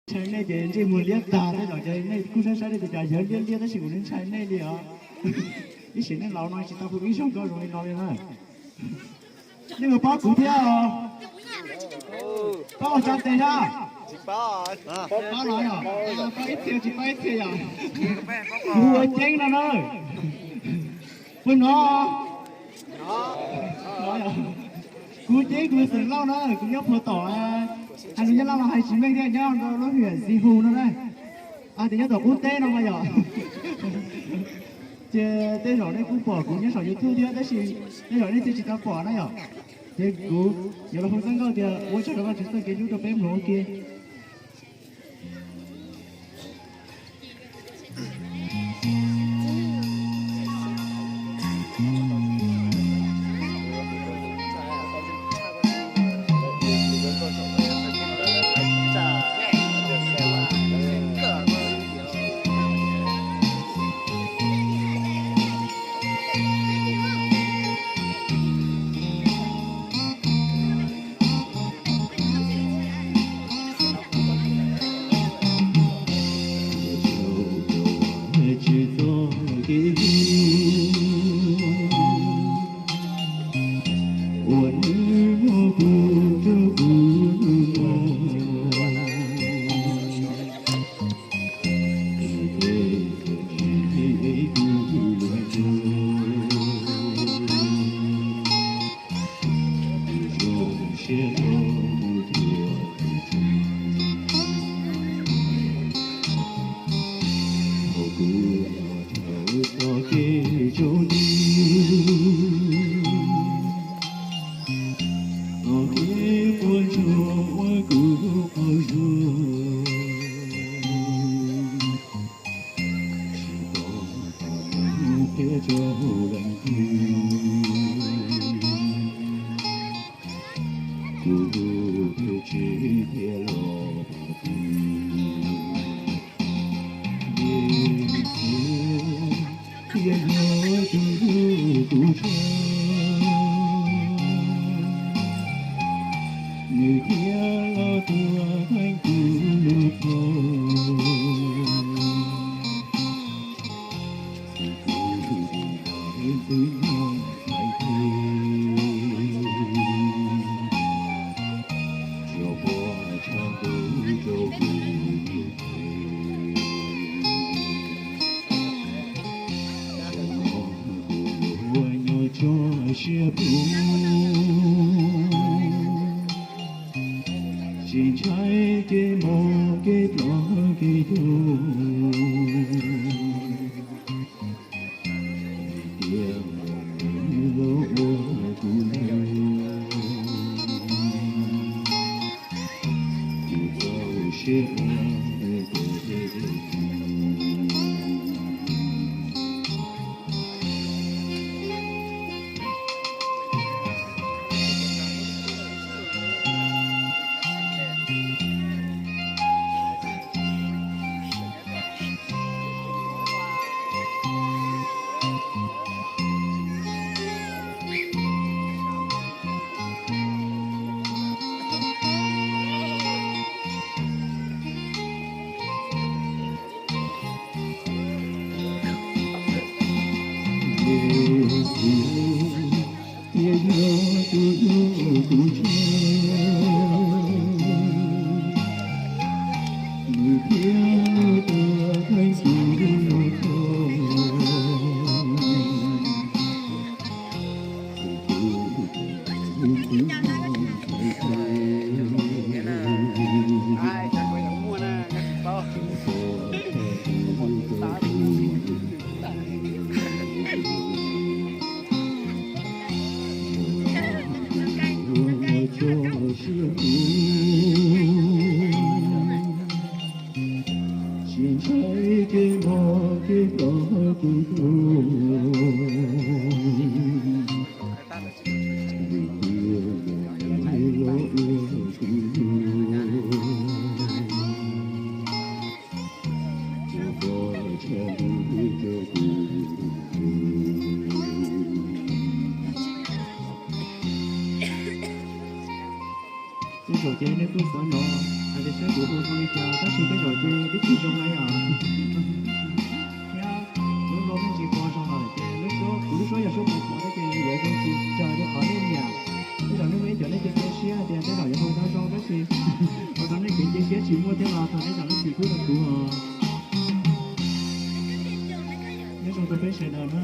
Ntshai nej ces ntsej muag liab tag, tej zaum ces nej kuj saib saib nej tias cas yawg liab liab tab sis kuv ntshai nej li os. Ib sim neej laus no tsis tau hu ib zaug nkauj zoo li no li na. Nej puas paub kuv thiab os? Paub ua tso tes na. Paub los yom? Paub ib txhia tsis paub ib txhia yom? Kuv hu ua Ceeb no na. Puas hnov? Kuv Ceeb, kuv xeem Lauj na, kuv nyob puag tom, hais lus Nyab Laj los hais tsis meej thiab, nyob rau lub huyện Xi Hu no na. Hais tias nyob tom qub teb no mas yom. Ces tej zaum nej kuj pom kuv nyob saum YouTube thiab tab sis tej zaum nej thiaj tsis tau pom na yom. Ces kuv yuav los hu txoj nkauj tias ua tsaug rau Vajtswv txoj kev hlub rau peb mloog ua ke. Thiaj yog tus hlub kuv tshaj, nws thiaj los tuag kheev kuv lub plhu. Kuv tus ntawd twb nyob hais tias, tso pov tshav ntuj rau kuv mus. Thaum no kuv yuav nyob tso siab phem, tsis ntshai kev mob kev ploj kev tuag. Tiam sis nws los ua kuv lub, kuv txaus siab ua nws tes. Yexus thiaj yog tus hlub kuv tshaj, nws thiaj tuag kheev kuv lub plhu. Tsis ntshai kev mob kev ploj kev tuag, vim tias muaj nws los ua kuv lub, tso pov tshav ntuj rau kuv mus. Tej zaum ces nej kuj xav hnov hais tias saib kuv hu zoo li cas tab sis Zoo na yom. Thiab lub suab me ntsis pom zoo lawm ces lub suab, kuv lub suab yog suab pos pos thiab ces yuav zoo tsis raws li qhov nej nyiam. Tej zaum nej muaj ib cov nej cia cia siab hais tias tej zaum yuav hu tau zoo tab sis ua rau nej kev cia siab tsis muaj thiab los thov nej zam lub txim pub rau kuv os. Nyob zoo rau peb sawv daws na.